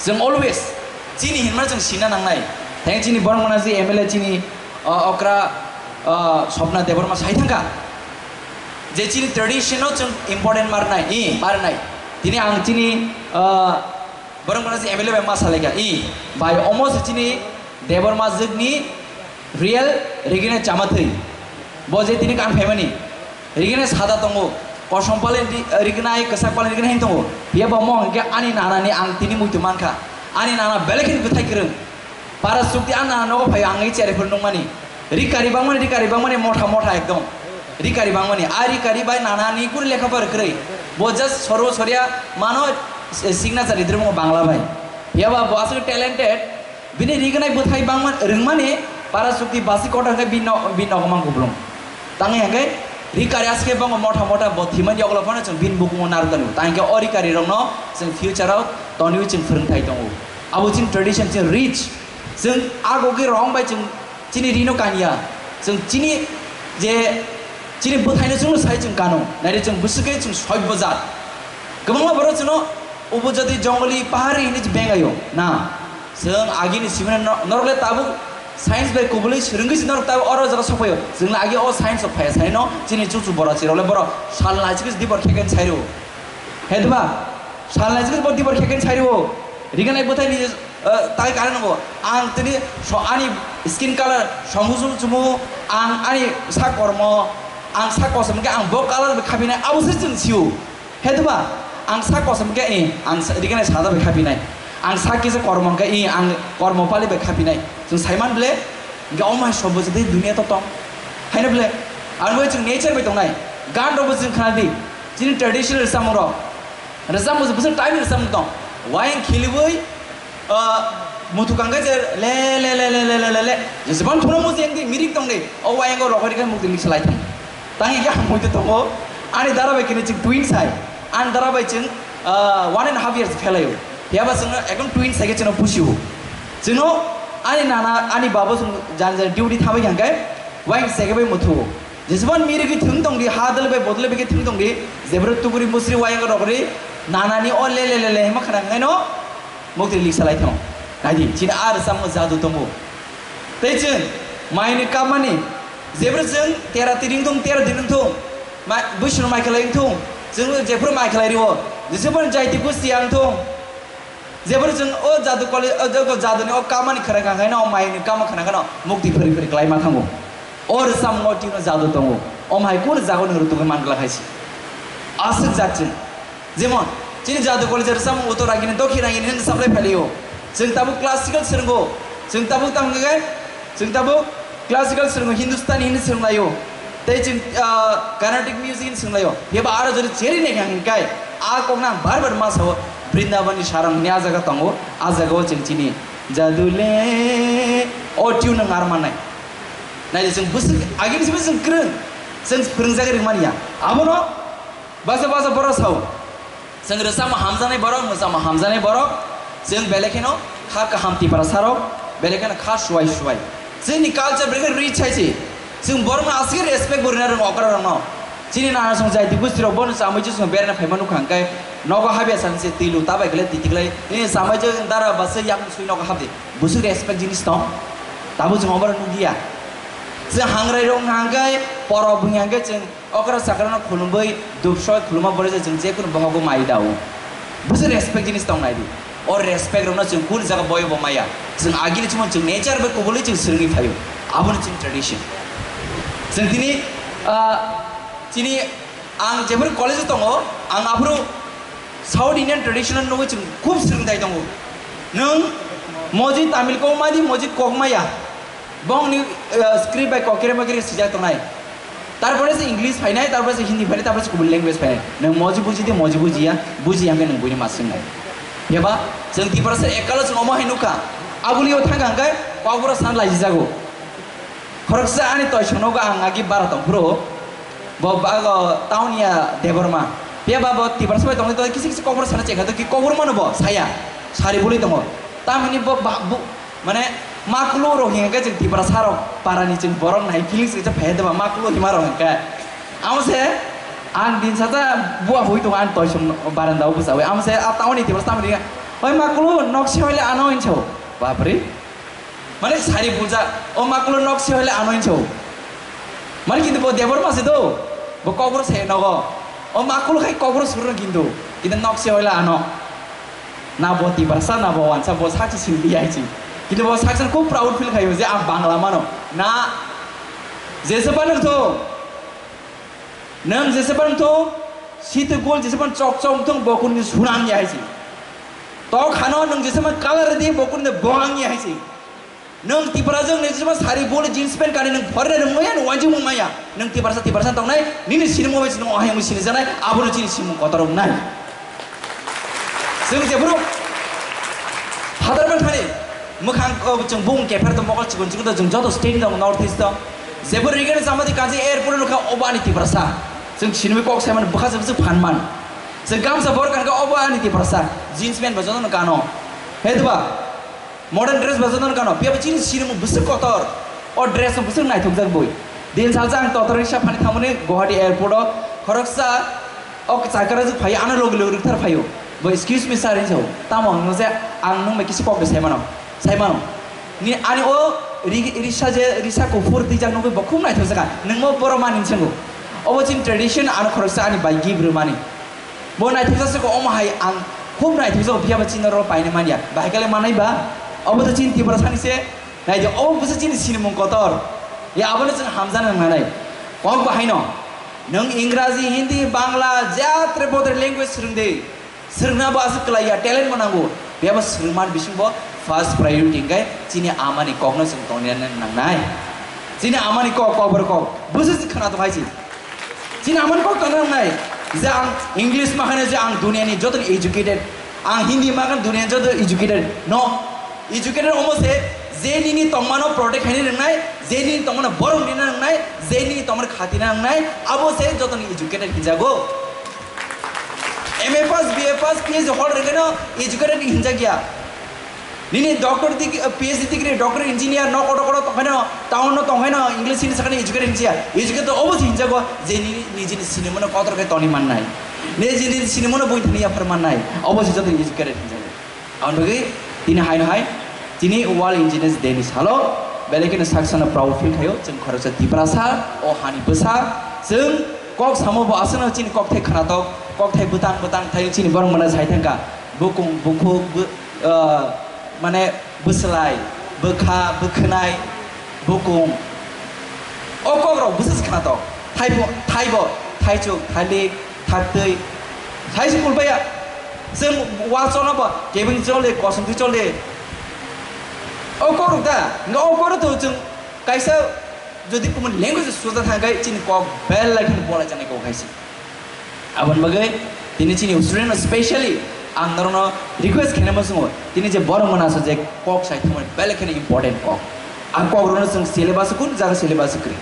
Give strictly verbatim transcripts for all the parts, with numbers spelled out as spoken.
Chwng always chini hinmano chwng sina nangnai. Thang chini Boromgana ji M L A chini, uh, okra, uh, Swapna Debbarma sai thangkha je chini tradition no chwng important marnai, i marnai. Tini ang chini, uh, Boromgana ji M L A bai ma salaikha, i bai omo se chini Debbarma jwkni real rigina chamathwi. Bo je tini kan phaimani. Rigina sada tongo, kosom palen ri-, rignai, kwchak palen rignai hin tongo. Phiya bo mo hwnkhe ani nanani ang tini muitu mankha. Ani nana belai kheno bwthai kwrwng. Para sukti ani nana nogo phaio ang ei cherwi phuru nukmani. Rikari bangmani, rikari bangmani motha motha ekdom. Rikari bangmani, a rikari bai nanani kuri lekha pora kwrwi. Bo just sorbo soria mano, eh, signature ridrwmung Bangla bai. Phiya ba bo aswk talented. Bini rignai bwthai bangma rwngmani para sukti basi kotor khe bini no-, bini nogo mang kuplung. Tangwi hwnkhe rikari aske bango motha motha bo thimani yoklo phano chwng bini bukungo narwk tani. Tangwi khe o rikari rokno chwng future o tonwi chwng phwrwngthai tongo. Abo chini tradition chini rich. Chwng ago khe rong bai chwng chini rino kanya. Chwng chini je chini bwthaino chwngno sai chwng kano. Naidi chwng bwswk khe chwng soibbo jat. Kwbangma borok chwngno upojati jongoli pahari hinwi chwng bengaio. Na. Chwng agini simino no-, norok le tabuk science bai kubulwi swrwngwi se norok tabuk oro jaga sokphaio. Chwng le agi o science rok phaiya saino chini chuchu bora chirok le borok sal naisikhe dibor khe khe sai rwo. He diba? Sal naisikhe bo dibor khe khe sai rwo. Riganai bwthai ni, eh, tai kare nango. Ang tini so ani skin color somusu chumu ang ani sak kormo ang sak kosom khe ang bo color bai khapinai abo se chwng sio. He diba? Ang sak kosom khe, eh, ang sa-, riknai sada bai khapinai. Ang sak kisa kormo khe, eh, ang kormo pali bai khapinai. Chwng saiman ble, hingke omo hai sobo se tei dunia to tong. Haino ble, ang bai chwng nature bai tongnai. Gan rok bo chwng khna di. Chini traditional rwchapmung rok. Rwchapmung se bwswk time rwchapmung tong. Wayang khiliwi, ah, muthukang khe je le, le, le. Jesebang thuno musi engdi mirik tong de. O wayang o rok rikhe mukti mik salai thang. Tang ya mui to tongo. Ani dara bai kini chwng twin sai. Ani dara bai chwng, ah, one and half years phelaio. Phiya ba chwngno ekdom twin sai khe chwngno pusio. Chwngno ani nana, ani babo chwng jan jan duty thabai hangkai. Wayang se khe bai muthuo. Jesebang miri khe thung tong di, ha dal bai bodol bai khe thung tong di. Jebro tuguri musri wayang rok ri. Nana ni o le le le le hema khana ngai no. Mukti lik salai thung. Naidi, chini a rwchapmung jadu tongo. Tei chwng maini kamani, jebro chwng tera tiri wng thung, tera din wng thung, ma-, bwswrwng mai khlai wng thung, chwng jephuru mai khlai rio, jephuru jaiti gusti ya wng thung, jephuru chwng o jadu koli, o, o, o jaduni o kamani khwrang kha khaino, o maini kama khwrang khano mukti phwrwi phwrwi klai ma thango. O rwchapmung o tino jadu tongo. Omo hai kunu jaga ni rwtugwi man glak hai se. Aswk jat chwng. Jemon, chini jadu koli je rwchapmung utor agini, dokhin agini hinwi saplai phailio. Chwng tabuk classical swrwngo. Chwng tabuk tamo khe, chwng tabuk classical swrwngo, Hindustani hinwi swrwnglaio. Tei chwng, ah, Carnatic music hinwi swrwnglaio. Phiya ba aro jodi cheri naikha hinkai, a kokno ang bar bar ma sao, Brindaban ni sarang hinwi a jaga tongo. A jaga o chwng chini jadu le o tune no ngar mannai. Naidi chwng bwswk agini simi chwng kwrwng, chwng phwrwngjagwi rwmani ya. Abono basa basa borok sao. Chwng rwchapmung hamjaknai borok, mwchapmung hamjaknai borok, chwng belai kheno kha kaham Tiprasa rok, belai kheno kha suwai suwai. Chwngni culture belai kheno rich hai se. Chwng borokno aswk respect bo rwna rwngo okra rokno. Chini nana song jai tibus rok bono chamui chwng berna phaima nukha hwnkhe nogo habya san se twi lu ta bai khlai twi twi khlai. Nini chamai je dara basa yak sui nogo habdi. Bwswk respect jinis tong? Tabuk chwng oborok nukliya. Chwng hangrai rok hwnkha hwnkhe, porok hwnkha hwnkhe chwng okra chakra no khulumwi dupsoi khuluma borok je chwng jekunu bohogo mai da o. Bwswk respect jinis tong nai di. O respect rok no chwng kunu jaga boyo bo maya. Chwng agini chwng chwng nature bai kubulwi chwng swrwngwi phaio. Aboni chwng tradition. Chwng tini, ah, chini Ang jephuru college-o tongo, ang aphuru South Indian traditional nugwi chwng khub swrwngthai tongo. Nwng moji Tamil kok madi, moji kok maya. Bongni, eh, script bai kokire mokire swijak tongnai. Tarpore se English phainai, tarpore se Hindi phainai, tarpore se kubun language phainai. Nwng moji buji de, moji bujiya, bujiya hwnkhe nwng buini ma swngnai. Phiya ba, chwng Tiprasa ekkalo chwng omo hai nukha. Aboni o thangkha hwnkhe Kokborok san laijijago. Khoroksa ani toisong nogo ang agi bara tongphuru, bo bago Taunia Debbarma. Phiya ba bo Tiprasa bai tongwi tongwi kisi kisi Kokborok sana chengkha, to ki Kokborok mano bo saya, sari bwlwi tongo. Tamoni bo ba-, bu-, mane maklo rok hinkhe chwng Tiprasa rok parani chwng borok nai feelings kisa phai de ba maklo hima rok hinkhe. Amo se ang din sata bua hui tongo ani toisong baranda o bwchawi. Amo se a Taunia Tiprasa tamoni Oi makulu, nok se hoile ano hinso. Bapre. Mane sari puja, o makulu nok se hoile ano hinso. Mane kintu bo Debbarma se do, bo kokborok se nogo. O makulu khai kokborok suru kintu, kintu nok se hoile ano. Na bo Tiprasa, na bo wansa, bo saksa sini di aisi. Kintu bo saksa khub proud feel khayo je ang Bangla mano. Na, jese pa nang to. Nwng jeseban thung, sitwgul jeseban chok chok thung, bo kunu sunang ya hai se. Tok hano nwng jeseban color di, bo kunu bong ya hai se. Nwng Tiprasa nwng jeseban sari bol jeans pant kani nwng phorna nwng maya, nwng wanjing mung maya. Nwng Tiprasa, Tiprasa tongnai, nini sinimo bai sinimo ohai mung sini janai, abono chini simung kotor wngnai. Chwng jephuru phatar bai thani mwkhang, o, chwng bung kepher to mokol chikon chikon to chwng joto state dong North East to. Jephuru rigeno chamadi kansi airport nukha obo ani Tiprasa. Chwng sinwi kok saiman bwkha se bwswk phanman. Chwng gamsa bor kanka obo ani Tiprasa. Jeans pant ba jotono kano. He duba. Modern dress ba jotono kano, phiya bo chini sinimo bwswk kotor. O dress no bwswk naithokjak bui. Din salsa ang totor riksa phani thangmani Guwahati airport o, khoroksa o chakra jwk phai, ano logi logi rwkthar phaio. Bo, "Excuse me sir," hinwi sao. Tamo ang nung je, ang nung bai kisi kok de sai mano. Sai mano. Ni ani o ri-, risa je, risa kuphur twijak nugwi bo khub naithokjak kha. Nwng mo borok mani hinwi swngo. Obo chini tradition, ano khoroksa ani bai gift rwmani. Bo naithokjak se ko omo hai ang khub naithokjak phiya bo chini ro paina manya. Bahai kale manai ba? Obo to chini Tiprasa ni se. Nai de obo bwsa chini sinimung kotor. Ya abono chwng hamjana nangnai. Kok bahai no. Nwng Ingraji, Hindi, Bangla, jatre botre language swrwng de. Swrwngna bo aswk kwlai ya, talent bo nango. Phiya bo swrwngman bising bo first priority hwnkhe chini amani kokno chwng tongna nangnai. Chini amani kok, kok borok kok. Bwsa se khwna tong hai se. Chini amani kok tongna nangnai, je ang English ma khane je ang duniani joto ni educated, ang Hindi ma khane duniani joto educated. No, educated omo se je nini tongmano protect khaina nangnai, je nini tongmano borok rina nangnai, je nini tongmano khatina nangnai, abo se joto ni educated hinjago. M A pass, B A pass, P H D holder rengeno educated hinjagya. Nini doctor dig-, P H D degree, doctor engineer, no kotor kotor tongkhaino, town no tongkhaino, English Hindi sakani educated hinjaya. Educated obo se hinjago je nini, nijini sinimano kotor khe toni mannai. Nijini sinimano bui thani yaphar mannai. Obo se joto educated hinjago. Aboni bagwi tini haino hai, tini World Indigenous Day ni salo, belai kheno sak sano proud feel khaio, chwng khoroksa Tiprasa, o hani bwsa, chwng kok samo bo aswkno chini kokthai khwnatok, kokthai bwtang bwtang thai chini borok mwnai sai thangkha. Bukung, bukhuk, bu-, ah, mane bwslai, bwkha, bwkhwnai, bukung. O kokrok bwswk se khwnatok. Thaibo, thaibo, thaichuk, thailik, thaktwi, thai se kulbaya. Chwng wa chona bo, kebeng chole, kosong twi chole. O kokrok da, nga o kokrok to chwng kaisa jodi kumun language suja thangkai chini kok belai kheno bolai janai kok hai se. Aboni bagwi tini chini student specially ang norokno request khainai muchungo, tini je borok mwnai aswk je kok sai thumani belai kheno important kok. Ang kok rokno chwng syllabus kun jaga syllabus kwrwi.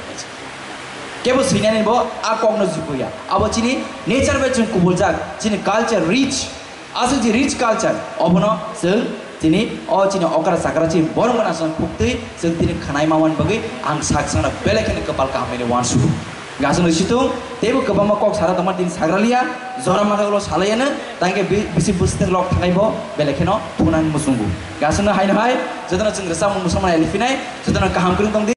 Kebo swinani bo a kokno jukuya. Abo chini nature bai chwng kubuljak, chini culture rich. Aswk je rich culture, obono chwng tini o chini okra chakra chini borok mwnai aswk phuktwi chwng tini khwnai mamani bagwi ang sak sakno belai kheno kwpal kaham hwnwi uansugo. Gasungni situng teibo kwbangma kok sara tongma tini sagraliya, jora makhai ulo salaiano, tangke bi-, bisi bwswk lok thangai bo belai kheno thunani muchungo. Gasungno haino hai, jotono chwng rwchapmung muchungmani eliphinai, jotono kaham kwrwng tong di.